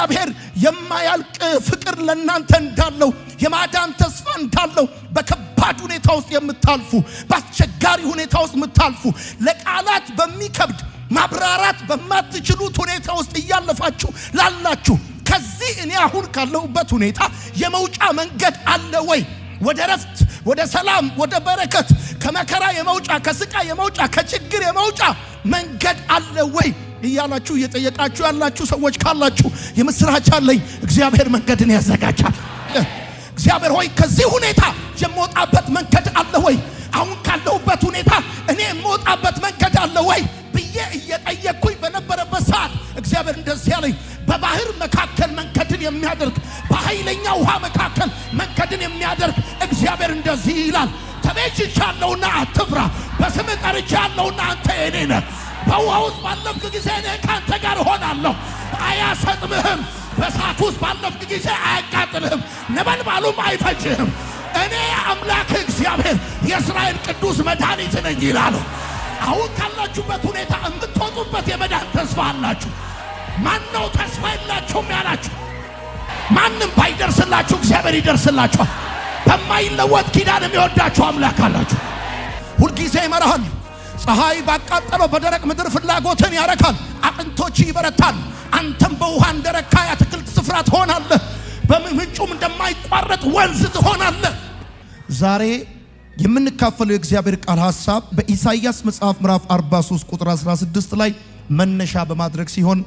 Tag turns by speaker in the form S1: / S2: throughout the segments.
S1: እግዚአብሔር የማያልቅ ፍቅር ለናንተ እንዳለው፣ የማዳን ተስፋ እንዳለው በከባድ ሁኔታ ውስጥ የምታልፉ፣ በአስቸጋሪ ሁኔታ ውስጥ የምታልፉ፣ ለቃላት በሚከብድ ማብራራት በማትችሉት ሁኔታ ውስጥ እያለፋችሁ ላላችሁ፣ ከዚህ እኔ አሁን ካለሁበት ሁኔታ የመውጫ መንገድ አለ ወይ? ወደ ረፍት፣ ወደ ሰላም፣ ወደ በረከት፣ ከመከራ የመውጫ፣ ከስቃይ የመውጫ፣ ከችግር የመውጫ መንገድ አለ ወይ እያላችሁ እየጠየቃችሁ ያላችሁ ሰዎች ካላችሁ የምስራች አለኝ። እግዚአብሔር መንገድን ያዘጋጃል። እግዚአብሔር ሆይ፣ ከዚህ ሁኔታ የምወጣበት መንገድ አለ ወይ? አሁን ካለሁበት ሁኔታ እኔ የምወጣበት መንገድ አለ ወይ ብዬ እየጠየቅኩኝ በነበረበት ሰዓት እግዚአብሔር እንደዚህ ያለኝ፣ በባህር መካከል መንገድን የሚያደርግ፣ በኃይለኛ ውሃ መካከል መንገድን የሚያደርግ እግዚአብሔር እንደዚህ ይላል፣ ተቤዥቻለሁና አትፍራ፣ በስምህ ጠርቼሃለሁና አንተ የኔ ነህ። በውሃ ውስጥ ባለፍክ ጊዜ እኔ ከአንተ ጋር እሆናለሁ፣ አያሰጥምህም። በእሳት ውስጥ ባለፍክ ጊዜ አያቃጥልህም፣ ነበልባሉም አይፈጅህም። እኔ አምላክ እግዚአብሔር የእስራኤል ቅዱስ መድኃኒት ነኝ ይላል። አሁን ካላችሁበት ሁኔታ የምትወጡበት የመዳን ተስፋ አላችሁ። ማነው ተስፋ የላችሁም ያላችሁ? ማንም ባይደርስላችሁ እግዚአብሔር ይደርስላችኋል። በማይለወጥ ኪዳን የሚወዳችሁ አምላክ አላችሁ። ሁልጊዜ ይመራሃል። ፀሐይ ባቃጠለው በደረቅ ምድር ፍላጎትን ያረካል። አጥንቶች ይበረታል። አንተም በውሃ እንደረካ የአትክልት ስፍራ ትሆናለህ። በምንጩም እንደማይቋረጥ ወንዝ ትሆናለህ። ዛሬ የምንካፈለው የእግዚአብሔር ቃል ሐሳብ በኢሳይያስ መጽሐፍ ምዕራፍ 43 ቁጥር 16 ላይ መነሻ በማድረግ ሲሆን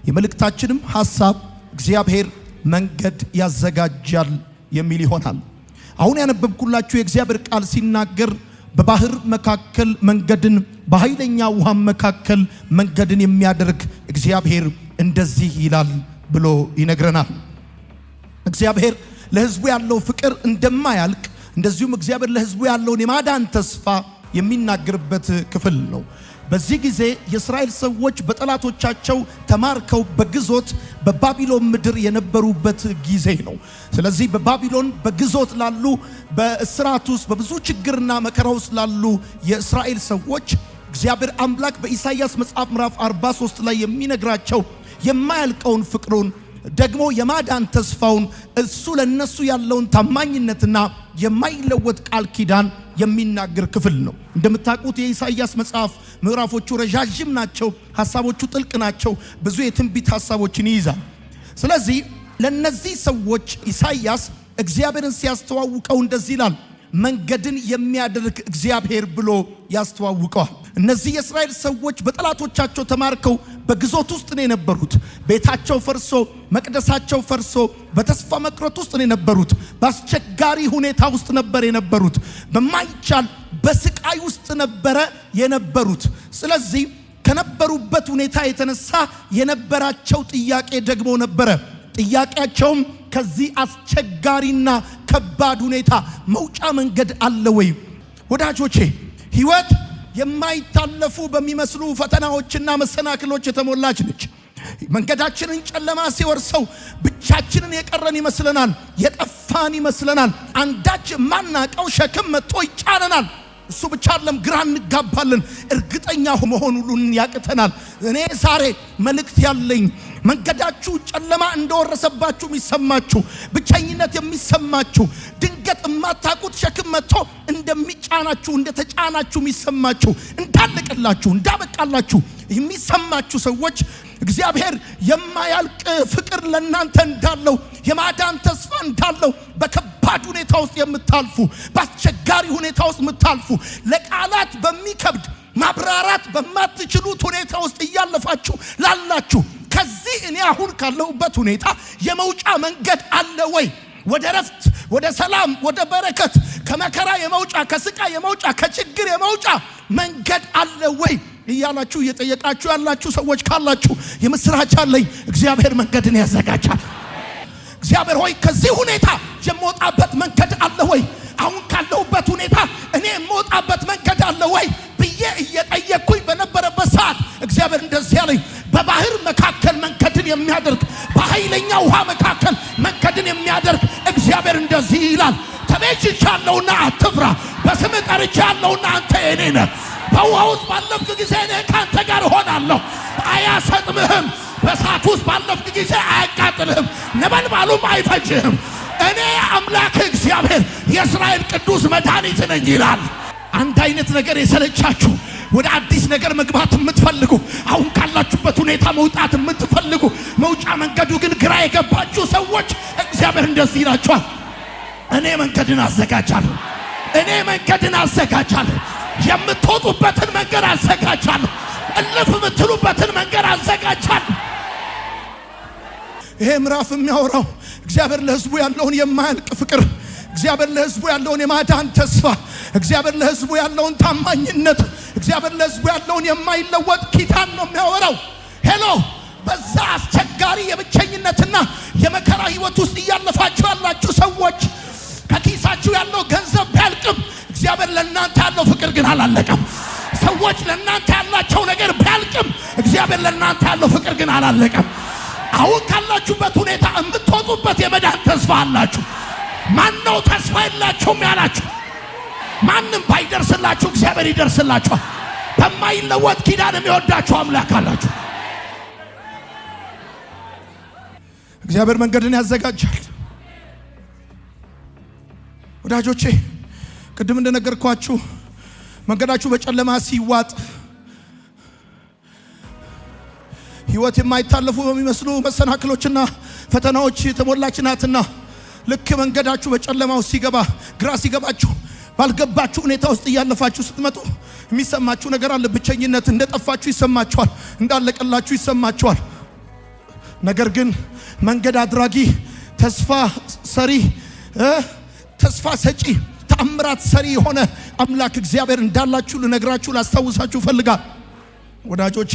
S1: የመልእክታችንም ሐሳብ እግዚአብሔር መንገድ ያዘጋጃል የሚል ይሆናል። አሁን ያነበብኩላችሁ የእግዚአብሔር ቃል ሲናገር በባህር መካከል መንገድን፣ በኃይለኛ ውሃ መካከል መንገድን የሚያደርግ እግዚአብሔር እንደዚህ ይላል ብሎ ይነግረናል። እግዚአብሔር ለሕዝቡ ያለው ፍቅር እንደማያልቅ፣ እንደዚሁም እግዚአብሔር ለሕዝቡ ያለውን የማዳን ተስፋ የሚናገርበት ክፍል ነው። በዚህ ጊዜ የእስራኤል ሰዎች በጠላቶቻቸው ተማርከው በግዞት በባቢሎን ምድር የነበሩበት ጊዜ ነው። ስለዚህ በባቢሎን በግዞት ላሉ፣ በእስራት ውስጥ፣ በብዙ ችግርና መከራ ውስጥ ላሉ የእስራኤል ሰዎች እግዚአብሔር አምላክ በኢሳይያስ መጽሐፍ ምዕራፍ 43 ላይ የሚነግራቸው የማያልቀውን ፍቅሩን፣ ደግሞ የማዳን ተስፋውን፣ እሱ ለነሱ ያለውን ታማኝነትና የማይለወጥ ቃል ኪዳን የሚናገር ክፍል ነው። እንደምታውቁት የኢሳይያስ መጽሐፍ ምዕራፎቹ ረዣዥም ናቸው፣ ሐሳቦቹ ጥልቅ ናቸው፣ ብዙ የትንቢት ሐሳቦችን ይይዛል። ስለዚህ ለነዚህ ሰዎች ኢሳይያስ እግዚአብሔርን ሲያስተዋውቀው እንደዚህ ይላል፣ መንገድን የሚያደርግ እግዚአብሔር ብሎ ያስተዋውቀዋል። እነዚህ የእስራኤል ሰዎች በጠላቶቻቸው ተማርከው በግዞት ውስጥ ነው የነበሩት። ቤታቸው ፈርሶ፣ መቅደሳቸው ፈርሶ በተስፋ መቁረጥ ውስጥ ነው የነበሩት። በአስቸጋሪ ሁኔታ ውስጥ ነበር የነበሩት። በማይቻል በስቃይ ውስጥ ነበረ የነበሩት። ስለዚህ ከነበሩበት ሁኔታ የተነሳ የነበራቸው ጥያቄ ደግሞ ነበረ። ጥያቄያቸውም ከዚህ አስቸጋሪና ከባድ ሁኔታ መውጫ መንገድ አለ ወይ? ወዳጆቼ፣ ሕይወት የማይታለፉ በሚመስሉ ፈተናዎችና መሰናክሎች የተሞላች ነች። መንገዳችንን ጨለማ ሲወርሰው ብቻችንን የቀረን ይመስለናል። የጠፋን ይመስለናል። አንዳች የማናቀው ሸክም መጥቶ ይጫነናል። እሱ ብቻ አይደለም፣ ግራ እንጋባለን። እርግጠኛ መሆን ሁሉን ያቅተናል። እኔ ዛሬ መልእክት ያለኝ፣ መንገዳችሁ ጨለማ እንደወረሰባችሁ የሚሰማችሁ፣ ብቸኝነት የሚሰማችሁ፣ ድንገት የማታውቁት ሸክም መጥቶ እንደሚጫናችሁ፣ እንደተጫናችሁ የሚሰማችሁ፣ እንዳለቀላችሁ፣ እንዳበቃላችሁ የሚሰማችሁ ሰዎች፣ እግዚአብሔር የማያልቅ ፍቅር ለናንተ እንዳለው፣ የማዳን ተስፋ እንዳለው፣ በከባድ ሁኔታ ውስጥ የምታልፉ፣ በአስቸጋሪ ሁኔታ ውስጥ የምታልፉ፣ ለቃላት በሚከብድ ማብራራት በማትችሉት ሁኔታ ውስጥ እያለፋችሁ ላላችሁ፣ ከዚህ እኔ አሁን ካለሁበት ሁኔታ የመውጫ መንገድ አለ ወይ? ወደ ረፍት፣ ወደ ሰላም፣ ወደ በረከት፣ ከመከራ የመውጫ፣ ከስቃይ የመውጫ፣ ከችግር የመውጫ መንገድ አለ ወይ እያላችሁ እየጠየቃችሁ ያላችሁ ሰዎች ካላችሁ የምስራች አለኝ። እግዚአብሔር መንገድን ያዘጋጃል። እግዚአብሔር ሆይ፣ ከዚህ ሁኔታ የምወጣበት መንገድ አለ ወይ? አሁን ካለሁበት ሁኔታ እኔ የምወጣበት መንገድ አለ ወይ ብዬ እየጠየቅኩኝ በነበረበት ሰዓት እግዚአብሔር እንደዚህ ያለኝ፣ በባህር መካከል መንገድን የሚያደርግ፣ በኃይለኛ ውሃ መካከል መንገድን የሚያደርግ እግዚአብሔር እንደዚህ ይላል፣ ተቤዥቻለሁና አትፍራ፣ በስምህ ጠርቼሃለሁና አንተ የኔ ነህ። በውሃ ውስጥ ባለፍክ ጊዜ እኔ ካንተ ጋር እሆናለሁ፣ አያሰጥምህም። በእሳት ውስጥ ባለፍክ ጊዜ አያቃጥልህም፣ ነበልባሉም አይፈጅህም። እኔ አምላክ እግዚአብሔር የእስራኤል ቅዱስ መድኃኒት ነኝ ይላል። አንድ አይነት ነገር የሰለቻችሁ፣ ወደ አዲስ ነገር መግባት የምትፈልጉ፣ አሁን ካላችሁበት ሁኔታ መውጣት የምትፈልጉ፣ መውጫ መንገዱ ግን ግራ የገባችሁ ሰዎች እግዚአብሔር እንደዚህ ይላችኋል፣ እኔ መንገድን አዘጋጃለሁ። እኔ መንገድን አዘጋጃለሁ። የምትወጡበትን መንገድ አዘጋጃለሁ። እልፍ የምትሉበትን መንገድ አዘጋጃለሁ። ይሄ ምዕራፍ የሚያወራው እግዚአብሔር ለሕዝቡ ያለውን የማያልቅ ፍቅር፣ እግዚአብሔር ለሕዝቡ ያለውን የማዳን ተስፋ፣ እግዚአብሔር ለሕዝቡ ያለውን ታማኝነት፣ እግዚአብሔር ለሕዝቡ ያለውን የማይለወጥ ኪዳን ነው የሚያወራው። Hello፣ በዛ አስቸጋሪ የብቸኝነትና የመከራ ህይወት ውስጥ እያለፋችሁ ያላችሁ ሰዎች፣ ከኪሳችሁ ያለው ገንዘብ ቢያልቅም እግዚአብሔር ለእናንተ ያለው ፍቅር ግን አላለቀም። ሰዎች ለእናንተ ያላቸው ነገር ቢያልቅም እግዚአብሔር ለእናንተ ያለው ፍቅር ግን አላለቀም። አሁን ካላችሁበት ሁኔታ የምትወጡበት የመዳን ተስፋ አላችሁ። ማነው ተስፋ የላችሁም ያላችሁ? ማንም ባይደርስላችሁ እግዚአብሔር ይደርስላችኋል። በማይለወጥ ኪዳን የሚወዳችሁ አምላክ አላችሁ። እግዚአብሔር መንገድን ያዘጋጃል። ወዳጆቼ፣ ቅድም እንደነገርኳችሁ መንገዳችሁ በጨለማ ሲዋጥ፣ ህይወት የማይታለፉ በሚመስሉ መሰናክሎችና ፈተናዎች የተሞላች ናትና፣ ልክ መንገዳችሁ በጨለማው ሲገባ፣ ግራ ሲገባችሁ፣ ባልገባችሁ ሁኔታ ውስጥ እያለፋችሁ ስትመጡ የሚሰማችሁ ነገር አለ። ብቸኝነት፣ እንደጠፋችሁ ይሰማችኋል፣ እንዳለቀላችሁ ይሰማችኋል። ነገር ግን መንገድ አድራጊ፣ ተስፋ ሰሪ፣ ተስፋ ሰጪ፣ ተአምራት ሰሪ የሆነ አምላክ እግዚአብሔር እንዳላችሁ ልነግራችሁ፣ ላስታውሳችሁ እፈልጋለሁ። ወዳጆቼ፣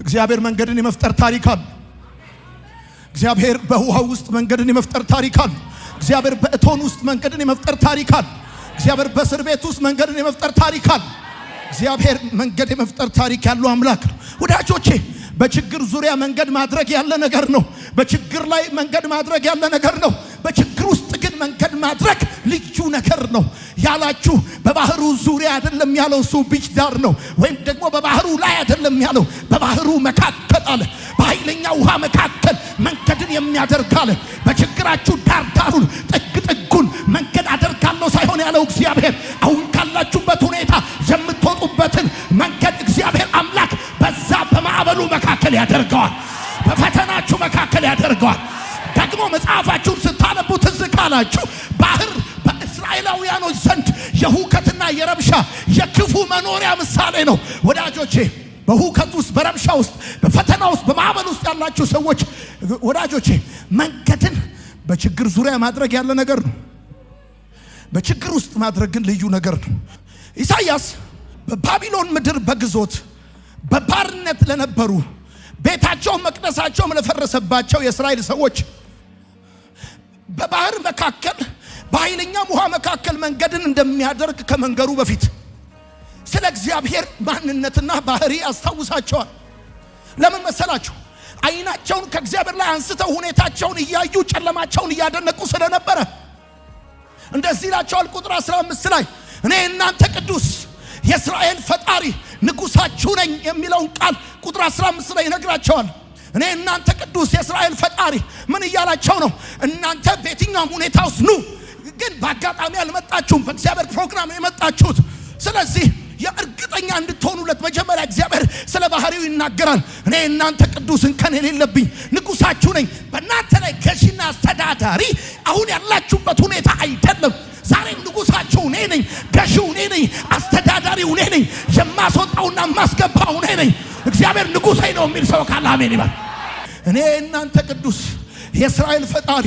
S1: እግዚአብሔር መንገድን የመፍጠር ታሪክ አለ። እግዚአብሔር በውሃ ውስጥ መንገድን የመፍጠር ታሪክ አለ። እግዚአብሔር በእቶን ውስጥ መንገድን የመፍጠር ታሪክ አለ። እግዚአብሔር በእስር ቤት ውስጥ መንገድን የመፍጠር ታሪክ አለ። እግዚአብሔር መንገድ የመፍጠር ታሪክ ያለው አምላክ ነው። ወዳጆቼ፣ በችግር ዙሪያ መንገድ ማድረግ ያለ ነገር ነው። በችግር ላይ መንገድ ማድረግ ያለ ነገር ነው። በችግር ውስጥ ግን መንገድ ማድረግ ልዩ ነገር ነው። ያላችሁ በባህሩ ዙሪያ አይደለም ያለው፣ እሱ beach ዳር ነው። ወይም ደግሞ በባህሩ ላይ አይደለም ያለው፣ በባህሩ መካከል አለ። በኃይለኛ ውሃ መካከል መንገድን የሚያደርግ አለ። በችግራችሁ ዳር ዳሩን፣ ጥግ ጥጉን መንገድ አደርጋለሁ ሳይሆን ያለው፣ እግዚአብሔር አሁን ካላችሁበት ሁኔታ የምትወጡበትን መንገድ እግዚአብሔር አምላክ በዛ በማዕበሉ መካከል ያደርገዋል። በፈተናችሁ መካከል ያደርገዋል። ደግሞ መጽሐፋችሁን ስታነቡ ትዝ ካላችሁ ባህር በእስራኤላውያኖች ዘንድ የሁከትና የረብሻ፣ የክፉ መኖሪያ ምሳሌ ነው። ወዳጆቼ፣ በሁከት ውስጥ፣ በረብሻ ውስጥ፣ በፈተና ውስጥ፣ በማዕበል ውስጥ ያላችሁ ሰዎች፣ ወዳጆቼ፣ መንገድን በችግር ዙሪያ ማድረግ ያለ ነገር ነው። በችግር ውስጥ ማድረግ ግን ልዩ ነገር ነው። ኢሳይያስ በባቢሎን ምድር በግዞት፣ በባርነት ለነበሩ፣ ቤታቸው መቅደሳቸውም ለፈረሰባቸው የእስራኤል ሰዎች በባህር መካከል፣ በኃይለኛ ውሃ መካከል መንገድን እንደሚያደርግ ከመንገሩ በፊት ስለ እግዚአብሔር ማንነትና ባህሪ ያስታውሳቸዋል። ለምን መሰላችሁ? አይናቸውን ከእግዚአብሔር ላይ አንስተው ሁኔታቸውን እያዩ፣ ጨለማቸውን እያደነቁ ስለነበረ እንደዚህ ይላቸዋል። ቁጥር 15 ላይ እኔ እናንተ ቅዱስ የእስራኤል ፈጣሪ ንጉሳችሁ ነኝ የሚለውን ቃል ቁጥር 15 ላይ ይነግራቸዋል። እኔ እናንተ ቅዱስ የእስራኤል ፈጣሪ ምን እያላቸው ነው? እናንተ በየትኛውም ሁኔታ ውስጥ ኑ፣ ግን በአጋጣሚ አልመጣችሁም፣ በእግዚአብሔር ፕሮግራም የመጣችሁት። ስለዚህ የእርግጠኛ እንድትሆኑለት መጀመሪያ እግዚአብሔር ስለ ባህሪው ይናገራል። እኔ እናንተ ቅዱስ፣ እንከን የሌለብኝ ንጉሳችሁ ነኝ። በእናንተ ላይ ገዢና አስተዳዳሪ አሁን ያላችሁበት ሁኔታ አይደለም። ዛሬም ንጉሳችሁ እኔ ነኝ፣ ገዢው እኔ ነኝ፣ አስተዳዳሪው እኔ ነኝ፣ የማስወጣውና የማስገባው እኔ ነኝ። እግዚአብሔር ንጉሴ ነው የሚል ሰው ካለ አሜን ይበል። እኔ እናንተ ቅዱስ የእስራኤል ፈጣሪ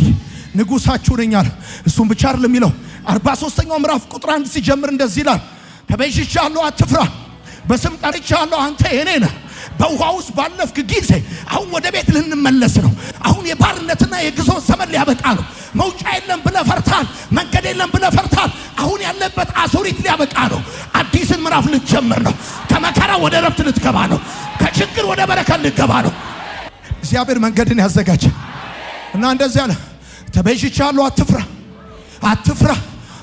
S1: ንጉሳችሁ ነኝ አለ። እሱም ብቻ አይደለም የሚለው፣ 43ኛው ምዕራፍ ቁጥር 1 ሲጀምር እንደዚህ ይላል። ተቤዥቻለሁ፣ አትፍራ፣ በስም ጠርቻለሁ፣ አንተ የኔ ነህ። በውሃ ውስጥ ባለፍክ ጊዜ፣ አሁን ወደ ቤት ልንመለስ ነው። አሁን የባርነትና የግዞት ዘመን ሊያበቃ ነው። መውጫ የለም ብለህ ፈርተሃል። መንገድ የለም ብለህ ፈርተሃል። አሁን ያለበት አዙሪት ሊያበቃ ነው። አዲስን ምዕራፍ ልትጀምር ነው። ከመከራ ወደ ረፍት ልትገባ ነው። ከችግር ወደ በረከት ልትገባ ነው። እግዚአብሔር መንገድን ያዘጋጀ እና እንደዚህ አለ፣ ተቤዥቻለሁ፣ አትፍራ፣ አትፍራ፣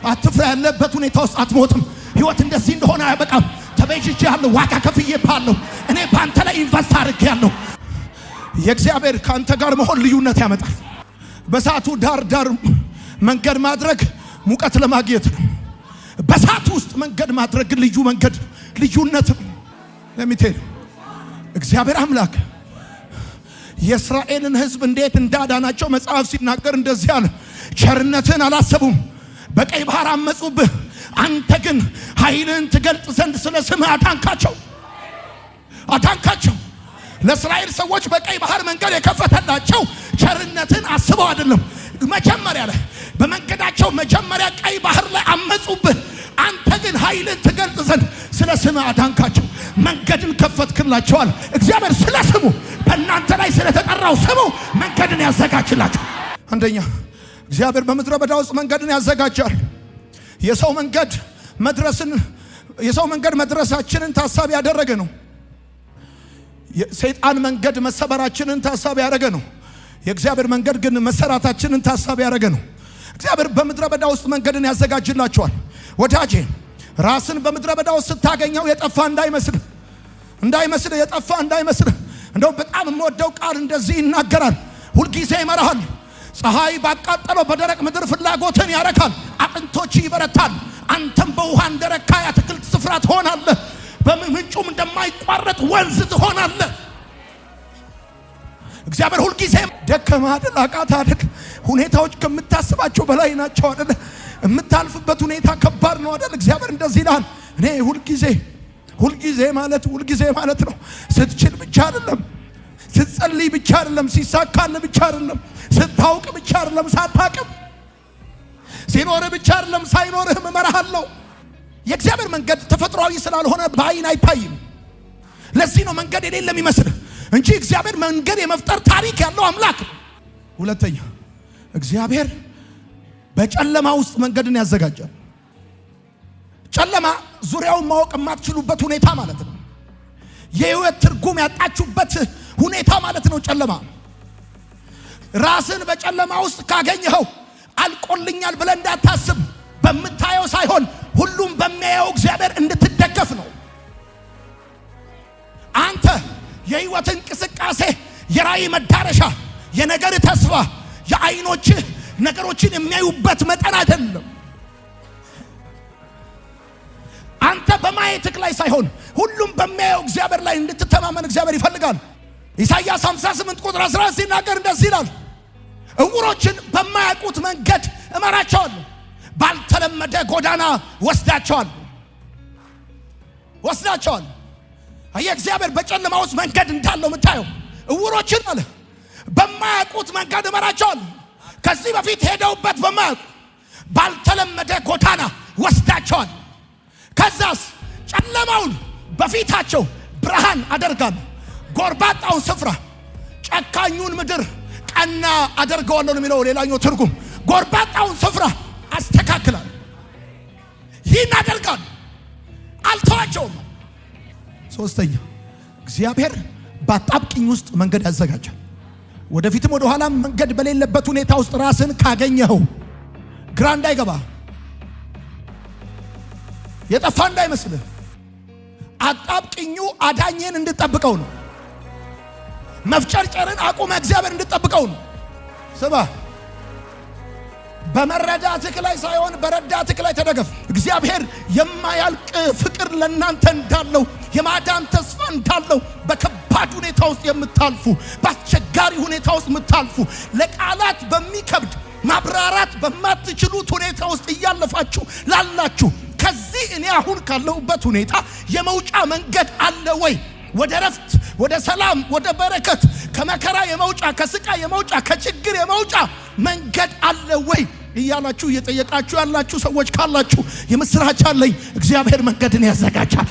S1: አትፍራ። ያለበት ሁኔታ ውስጥ አትሞትም። ህይወት እንደዚህ እንደሆነ አያበቃም። ተቤዥቼሃለሁ፣ ዋጋ ከፍዬብሃለሁ። እኔ በአንተ ላይ invest አድርጌያለሁ። የእግዚአብሔር ከአንተ ጋር መሆን ልዩነት ያመጣል። በእሳቱ ዳር ዳር መንገድ ማድረግ ሙቀት ለማግኘት ነው። በእሳቱ ውስጥ መንገድ ማድረግ ግን ልዩ መንገድ ልዩነት ነው። ለሚቴል እግዚአብሔር አምላክ የእስራኤልን ሕዝብ እንዴት እንዳዳናቸው መጽሐፍ ሲናገር እንደዚህ አለ። ቸርነትህን አላሰቡም፣ በቀይ ባህር አመፁብህ። አንተ ግን ኃይልህን ትገልጥ ዘንድ ስለ ስምህ አዳንካቸው አዳንካቸው። ለእስራኤል ሰዎች በቀይ ባህር መንገድ የከፈተላቸው ቸርነትን አስበው አይደለም። መጀመሪያ ላይ በመንገዳቸው መጀመሪያ ቀይ ባህር ላይ አመፁብህ። አንተ ግን ኃይልን ትገልጥ ዘንድ ስለ ስምህ አዳንካቸው፣ መንገድን ከፈትክላቸዋል። እግዚአብሔር ስለ ስሙ በእናንተ ላይ ስለተጠራው ስሙ መንገድን ያዘጋጅላቸው። አንደኛ እግዚአብሔር በምድረ በዳ ውስጥ መንገድን ያዘጋጃል። የሰው መንገድ መድረስን የሰው መንገድ መድረሳችንን ታሳቢ ያደረገ ነው። የሰይጣን መንገድ መሰበራችንን ታሳቢ ያደረገ ነው። የእግዚአብሔር መንገድ ግን መሰራታችንን ታሳቢ ያደረገ ነው። እግዚአብሔር በምድረ በዳ ውስጥ መንገድን ያዘጋጅላቸዋል። ወዳጄ ራስን በምድረ በዳ ውስጥ ስታገኘው የጠፋ እንዳይመስል እንዳይመስል የጠፋ እንዳይመስል። እንደውም በጣም የምወደው ቃል እንደዚህ ይናገራል። ሁልጊዜ ይመራሃል። ፀሐይ ባቃጠለው በደረቅ ምድር ፍላጎትን ያረካል። አጥንቶች ይበረታል። አንተም በውሃ እንደረካ የአትክልት ስፍራ ትሆናለህ። በምንጩም እንደማይቋረጥ ወንዝ ትሆናለህ። እግዚአብሔር ሁልጊዜ ደከመ አይደል? አቃተህ አይደል? ሁኔታዎች ከምታስባቸው በላይ ናቸው አይደል? የምታልፍበት ሁኔታ ከባድ ነው አይደል? እግዚአብሔር እንደዚህ ይላል፣ እኔ ሁልጊዜ ሁልጊዜ ማለት ሁልጊዜ ማለት ነው። ስትችል ብቻ አይደለም፣ ስትጸልይ ብቻ አይደለም፣ ሲሳካል ብቻ አይደለም፣ ስታውቅ ብቻ አይደለም፣ ሳታቅም ሲኖርህ ብቻ አይደለም፣ ሳይኖርህም እመራሃለሁ። የእግዚአብሔር መንገድ ተፈጥሯዊ ስላልሆነ በአይን አይታይም። ለዚህ ነው መንገድ የሌለ የሚመስልህ እንጂ እግዚአብሔር መንገድ የመፍጠር ታሪክ ያለው አምላክ ነው። ሁለተኛ እግዚአብሔር በጨለማ ውስጥ መንገድን ያዘጋጃል። ጨለማ ዙሪያውን ማወቅ የማትችሉበት ሁኔታ ማለት ነው። የህይወት ትርጉም ያጣችሁበት ሁኔታ ማለት ነው። ጨለማ ራስን በጨለማ ውስጥ ካገኘኸው አልቆልኛል ብለህ እንዳታስብ። በምታየው ሳይሆን ሁሉም በሚያየው እግዚአብሔር እንድትደገፍ ነው። አንተ የህይወት እንቅስቃሴ፣ የራእይ መዳረሻ፣ የነገር ተስፋ፣ የአይኖችህ ነገሮችን የሚያዩበት መጠን አይደለም። አንተ በማየትህ ላይ ሳይሆን ሁሉም በሚያየው እግዚአብሔር ላይ እንድትተማመን እግዚአብሔር ይፈልጋል። ኢሳይያስ 58 ቁጥር 11 ሲናገር እንደዚህ ይላል፣ እውሮችን በማያውቁት መንገድ እመራቸዋለሁ፣ ባልተለመደ ጎዳና ወስዳቸዋለሁ ወስዳቸዋለሁ። አየህ፣ እግዚአብሔር በጨለማ ውስጥ መንገድ እንዳለው የምታየው እውሮችን አለ በማያውቁት መንገድ እመራቸዋለሁ፣ ከዚህ በፊት ሄደውበት በማያውቁ ባልተለመደ ጎዳና ወስዳቸዋለሁ። ከዛስ ጨለማውን በፊታቸው ብርሃን አደርጋለሁ፣ ጎርባጣውን ስፍራ ጨካኙን ምድር ቀና አደርገዋለሁ ነው የሚለው ሌላኛው ትርጉም። ጎርባጣውን ስፍራ አስተካክላለሁ፣ ይህን አደርጋለሁ፣ አልተዋቸውም። ሶስተኛ እግዚአብሔር በአጣብቂኝ ውስጥ መንገድ ያዘጋጃል። ወደፊትም ወደ ኋላም መንገድ በሌለበት ሁኔታ ውስጥ ራስን ካገኘኸው ግራ እንዳይገባ፣ የጠፋ እንዳይመስልህ፣ አጣብቂኙ አዳኝን እንድጠብቀው ነው። መፍጨርጨርን አቁመ እግዚአብሔር እንድጠብቀው ነው። ስማ፣ በመረዳትህ ላይ ሳይሆን በረዳትህ ላይ ተደገፍ። እግዚአብሔር የማያልቅ ፍቅር ለእናንተ እንዳለው፣ የማዳን ተስፋ እንዳለው በከባድ ሁኔታ ውስጥ የምታልፉ፣ በአስቸጋሪ ሁኔታ ውስጥ የምታልፉ፣ ለቃላት በሚከብድ ማብራራት በማትችሉት ሁኔታ ውስጥ እያለፋችሁ ላላችሁ ከዚህ እኔ አሁን ካለሁበት ሁኔታ የመውጫ መንገድ አለ ወይ? ወደ ረፍት፣ ወደ ሰላም፣ ወደ በረከት፣ ከመከራ የመውጫ፣ ከስቃይ የመውጫ፣ ከችግር የመውጫ መንገድ አለ ወይ እያላችሁ እየጠየቃችሁ ያላችሁ ሰዎች ካላችሁ የምስራች አለኝ። እግዚአብሔር መንገድን ያዘጋጃል።